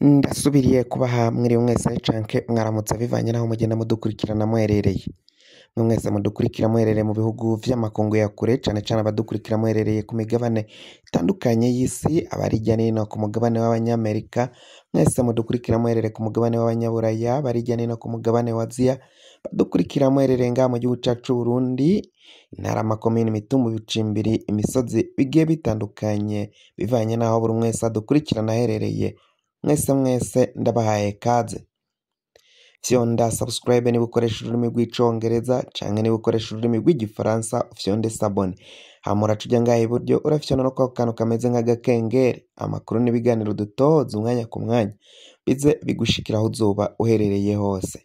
Ndasubiriye kubaha mwiriwe mwese canke mwaramutse bivanye naho mugenda mudukurikirana muherereye. Mwe mwese mudukurikira muherereye mu bihugu vy'amakungu ya kure, cane cane abadukurikira muherereye ku migabane itandukanye y'isi, abari hirya no hino ku mugabane w'abanyamerika, mwese mudukurikira muherereye ku mugabane w'abanyaburaya, abari hirya no hino ku mugabane wa Aziya, badukurikira muherereye ngaha mu gihugu cacu c'Uburundi, intara, amakomine, imitumba, ibicimbiri, imisozi bigiye bitandukanye, bivanye n'aho buri umwe wese adukurikirana aherereye. Mwese mwese ndabahaye kaze. Fyonda subscribe niba ukoresha ururimi rw'icongereza canke niba ukoresha ururimi rw'igifaransa ufyonde s'abonner. Hama uraca uja ngaha iburyo urafyonda no kwako kantu kameze nk'agakengeri, amakuru n'ibiganiro dutoza umwanya ku mwanya bize bigushikira aho uzoba uherereye hose.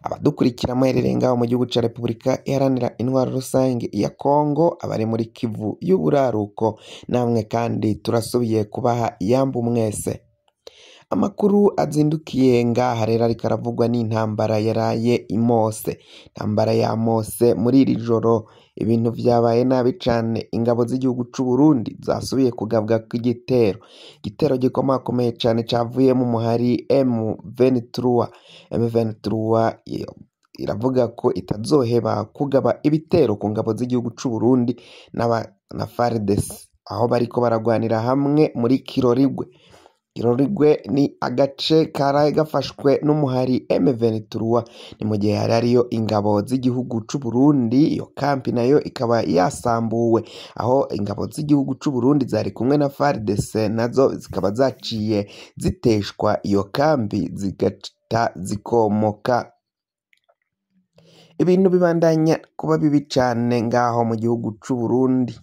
Abadukurikira muherereye ngaho mu gihugu ca Repubulika Iharanira Intwaro Rusange ya Kongo, abari muri Kivu y'uburaruko, namwe kandi turasubiye kubaha iyambu mwese. Amakuru azindukiye ngaha rero ariko aravugwa n'intambara yaraye imose. Intambara ya Mose muri iri joro ibintu vyabaye nabi cane, ingabo z'igihugu c'Uburundi zasubiye kugabwa kw'igitero. Igitero gikomakomeye cane cavuye mu muhari M23. M23 iravuga ko itazoheba kugaba ibitero ku ngabo z'igihugu c'Uburundi na FARDC, aho bariko baragwanira hamwe muri Kirorigwe. Kirorigwe ni agace karaye gafashwe n'umuhari M23, ni mu gihe hari hariyo ingabo z'igihugu c'Uburundi, iyo kampi nayo ikaba yasambuwe, aho ingabo z'igihugu c'Uburundi zari kumwe na FARDC nazo zikaba zaciye ziteshwa iyo kampi zigata zikomoka. Ibintu bibandanya kuba bibi cane ngaho mu gihugu c'Uburundi.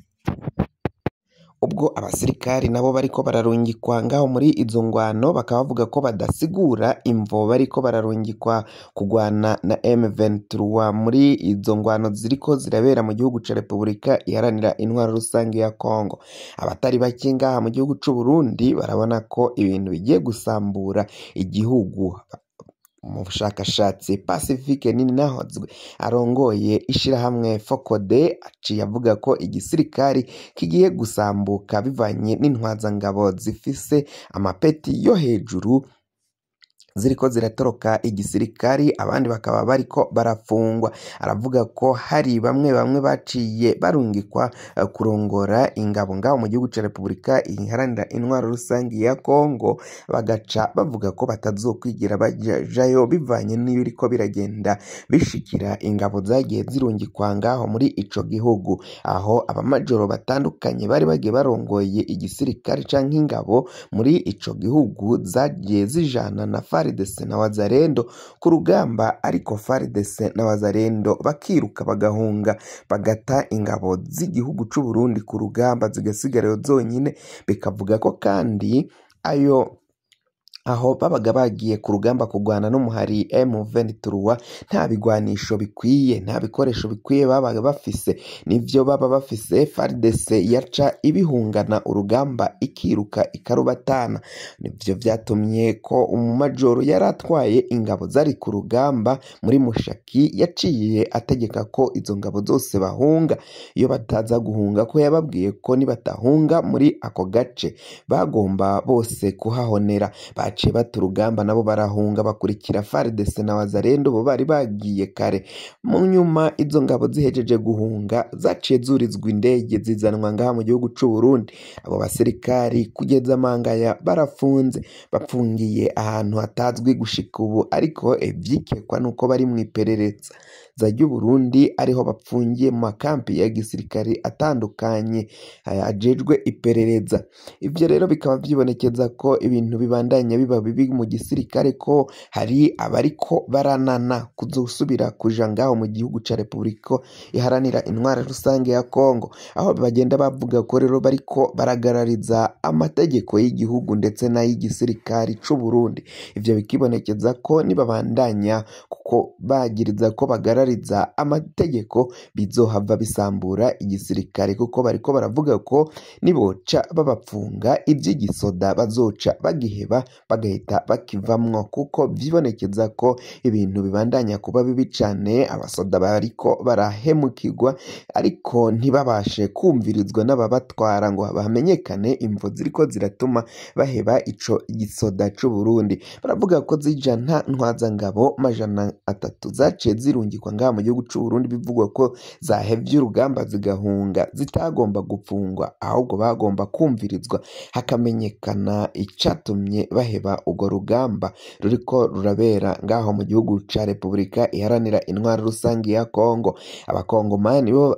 Ubwo abasirikari nabo bariko bararungikwa ngaho muri izo ngwano, bakaba bavuga ko badasigura imvo bariko bararungikwa kugwana na M23 muri izo ngwano ziriko zirabera mu gihugu ca Repubulika Iharanira Intwaro Rusange ya Kongo. Abatari bake ngaha mu gihugu c'Uburundi barabona ko ibintu bigiye gusambura igihugu. Mu bushakashatsi Pacifique Nininahozwe arongoye ishirahamwe Focode aciye avuga ko igisirikari kigiye gusambuka bivanye n'intwazangabo zifise amapeti yo hejuru ziriko ziratoroka igisirikari, abandi bakaba bariko barafungwa. Aravuga ko hari bamwe bamwe baciye barungikwa kurongora ingabo ngaho mu gihugu ca Repubulika Iharanira Intwaro Rusange ya Kongo, bagaca bavuga ko batazokwigira bajayo bivanye n'ibiriko biragenda bishikira ingabo zagiye zirungikwa ngaho muri ico gihugu, aho abamajoro batandukanye bari bagiye barongoye igisirikari canke ingabo muri ico gihugu zagiye zijana na FARDC na Wazalendo ku rugamba, ariko FARDC na Wazalendo bakiruka bagahunga bagata ingabo z'igihugu c'Uburundi ku rugamba zigasigarayo zonyine. Bikavuga ko kandi ayo aho babaga bagiye ku rugamba kugwana n'umuhari M23 nta bigwanisho bikwiye, nta bikoresho bikwiye babaga bafise, nivyo baba bafise FARDC yaca ibihungana urugamba ikiruka ikarubatana. Nivyo vyatumye ko umumajoro yari atwaye ingabo zari ku rugamba muri Mushaki yaciye ategeka ko izo ngabo zose bahunga. Iyo bataza guhunga, ko yababwiye ko nibatahunga muri ako gace bagomba bose kuhahonera. Baciye bata urugamba nabo barahunga bakurikira FARDC na Wazalendo bo bari bagiye kare. Mu nyuma izo ngabo zihejeje guhunga zaciye zurizwa indege zizanwa ngaha mu gihugu c'Uburundi. Abo basirikari kugeza amangaya barafunze, bapfungiye ahantu hatazwi gushika ubu, ariko ivyikekwa nuko bari mw'iperereza ry'Uburundi, ariho bapfungiye mu makampi ya gisirikari atandukanye ajejwe iperereza. Ivyo rero bikaba vyibonekeza ko ibintu bibandanya biba bibi mu gisirikare, ko hari abariko baranana kuzosubira kuja ngaho mu gihugu ca Repubulika Iharanira Intwaro Rusange ya Kongo, aho bagenda bavuga ko rero bariko baragarariza amategeko y'igihugu ndetse n'ay'igisirikari c'Uburundi. Ivyo bikibonekeza ko nibabandanya kuko bagiriza ko bagarariza amategeko bizohava bisambura igisirikare, kuko bariko baravuga ko niboca babapfunga ivy'igisoda bazoca bagiheba. bagahita bakivamwo, kuko vyibonekeza ko ibintu bibandanya kuba bibi cane. Abasoda bariko barahemukirwa ariko ntibabashe kumvirizwa n'ababatwara ngo bamenyekane imvo ziriko ziratuma baheba ico gisoda c'Uburundi. Baravuga ko zija nta ntwazangabo 300 zaciye zirungikwa ngaha mu gihugu c'Uburundi, bivugwa ko zahevye urugamba zigahunga, zitagomba gupfungwa ahubwo bagomba kumvirizwa hakamenyekana icatumye baheba urwo rugamba ruriko rurabera ngaho mu gihugu ca Repubulika Iharanira Intwaro Rusangi ya Kongo. Abakongomani bo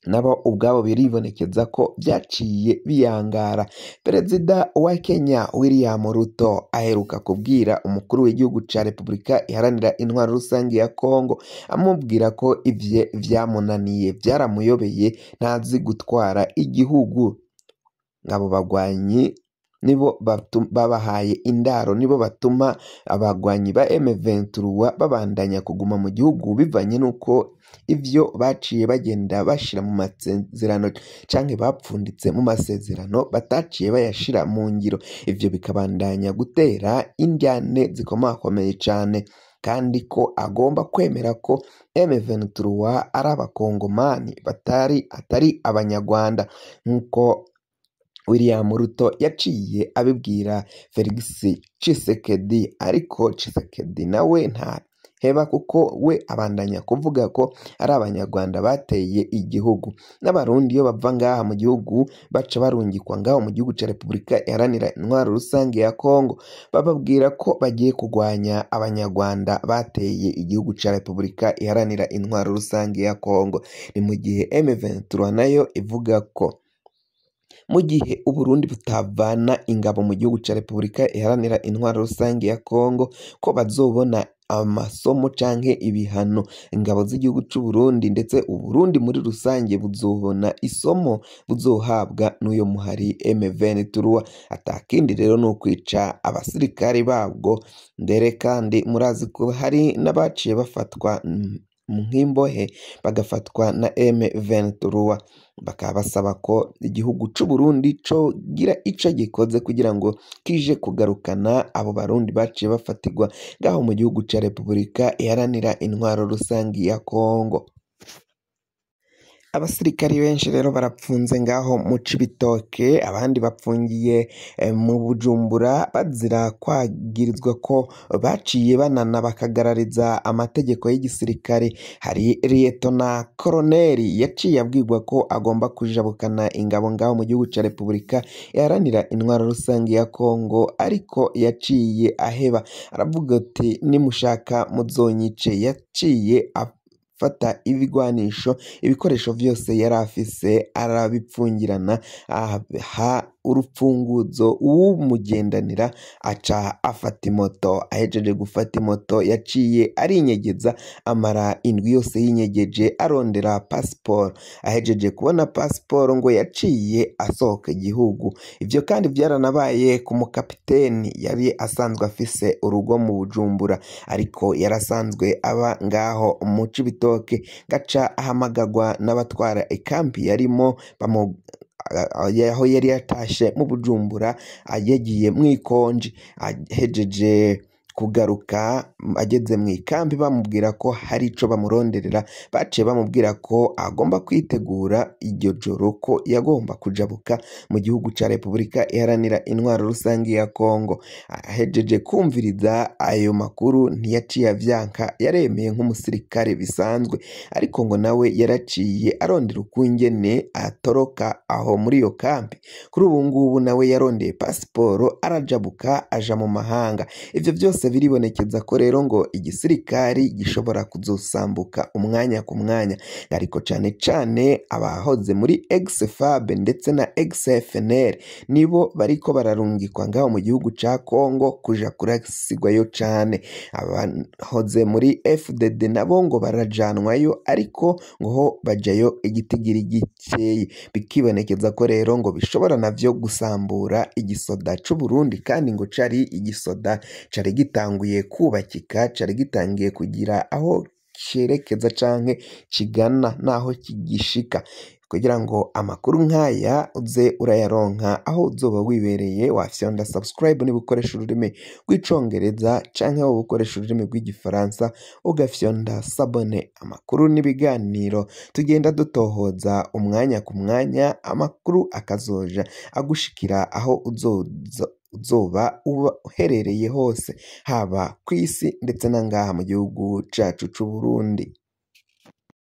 nabo ubwabo biribonekeza ko vyaciye biyangara. Perezida wa Kenya William Ruto aheruka kubwira umukuru w'igihugu ca Repubulika Iharanira Intwaro Rusangi ya Kongo, amubwira ko ivye vyamunaniye, vyaramuyobeye, ntazi gutwara igihugu. Abo bagwanyi nibo babahaye indaro, nibo batuma abagwanyi ba M23 babandanya kuguma mu gihugu, bivanye n'uko ivyo baciye bagenda bashira mu masezerano canke bapfunditse mu masezerano bataciye bayashira mu ngiro. Ivyo bikabandanya gutera indyane zikomakomeye cane, kandi ko agomba kwemera ko M23 ari abakongomani atari abanyarwanda, nk'uko William Ruto yaciye abibwira Felix Tshisekedi. Ariko Tshisekedi nawe ntaheba, kuko we abandanya kuvuga ko ari abanyarwanda bateye igihugu. N'abarundi iyo bava ngaha mu gihugu baca barungikwa ngaho mu gihugu ca Repubulika Iharanira Intwaro Rusange ya Kongo, bababwira ko bagiye kurwanya abanyarwanda bateye igihugu ca Repubulika Iharanira Intwaro Rusange ya Kongo. Ni mu gihe M23 nayo ivuga ko mu gihe Uburundi butavana ingabo mu gihugu ca Repubulika Iharanira Intwaro Rusange ya Kongo, ko bazobona amasomo canke ibihano. Ingabo z'igihugu c'Uburundi ndetse Uburundi muri rusange buzobona isomo buzohabwa n'uyo muhari M23. Atakindi rero ni ukwica abasirikari babwo, mbere kandi murazi ko hari n'abaciye bafatwa nk'imbohe bagafatwa na M23, bakaba basaba ko igihugu c'Uburundi cogira ico gikoze kugira ngo kije kugarukana abo barundi baciye bafatirwa ngaho mu gihugu ca Repubulika Iharanira Intwaro Rusangi ya Kongo. Abasirikari benshi rero barapfunze ngaho mu Cibitoke, abandi bapfungiye mu Bujumbura bazira kwagirizwa ko baciye banana bakagarariza amategeko y'igisirikare. Hari Liyetona Koroneri yaciye abwirwa ko agomba kujabukana ingabo ngaho mu gihugu ca Repubulika Iharanira Intwaro Rusangi ya Kongo, ariko yaciye aheba, aravuga ati nimushaka muzonyice. Yaciye fata ibigwanisho, ibikoresho vyose yari afise arabipfungirana, aha urupfunguzo uwumugendanira aca afata imoto. Ahejeje gufata imoto yaciye arinyegeza, amara indwi yose yinyegeje arondera pasiporo. Ahejeje kubona pasiporo ngo yaciye asohoka igihugu. Ivyo kandi vyaranabaye ku mukapiteni yari asanzwe afise urugo mu Bujumbura, ariko yarasanzwe aba ngaho mu Cibitoke, gaca ahamagagwa n'abatwara ikampi yarimo aho yari yatashe mu Bujumbura yagiye mw'ikonji. Ahejeje kugaruka ageze mw'ikambi bamubwira ko hari ico bamuronderera, baciye bamubwira ko agomba kwitegura iryo joro ko yagomba kujabuka mu gihugu ca Repubulika Iharanira Intwaro Rusangi ya Kongo. Ahejeje kumviriza ayo makuru ntiyaciye avyanka, yaremeye nk'umusirikare bisanzwe, ariko ngo nawe yaraciye arondera ukungene atoroka aho muri iyo kambi. Kuri ubu ngubu nawe yarondeye pasiporo arajabuka aja mu mahanga. Ivyo vyose biribonekeza ko rero ngo igisirikari gishobora kuzosambuka umwanya ku mwanya, ariko cane cane abahoze muri ex-FAB ndetse na ex-FNL nibo bariko bararungikwa ngaho mu gihugu ca Kongo kuja kurasigwayo cane. Abahoze muri FDD nabo ngo barajanwayo, ariko ngo ho bajayo igitigiri gikeye. Bikibonekeza ko rero ngo bishobora navyo gusambura igisoda c'Uburundi, kandi ngo cari igisoda cari gitanguye kubakika, cari gitangiye kugira aho cerekeza canke kigana naho kigishika. kugira ngo amakuru nk'aya uze urayaronka aho uzoba wibereye. Wafyonda subscribe niba ukoresha ururimi rw'icongereza, canke woba ukoresha ururimi rw'igifaransa ugafyonda s'abonner. Amakuru n'ibiganiro tugenda dutohoza umwanya ku mwanya, amakuru akazoja agushikira aho uzoba uherereye hose, haba kw'isi ndetse na ngaha mu gihugu cacu c'Uburundi.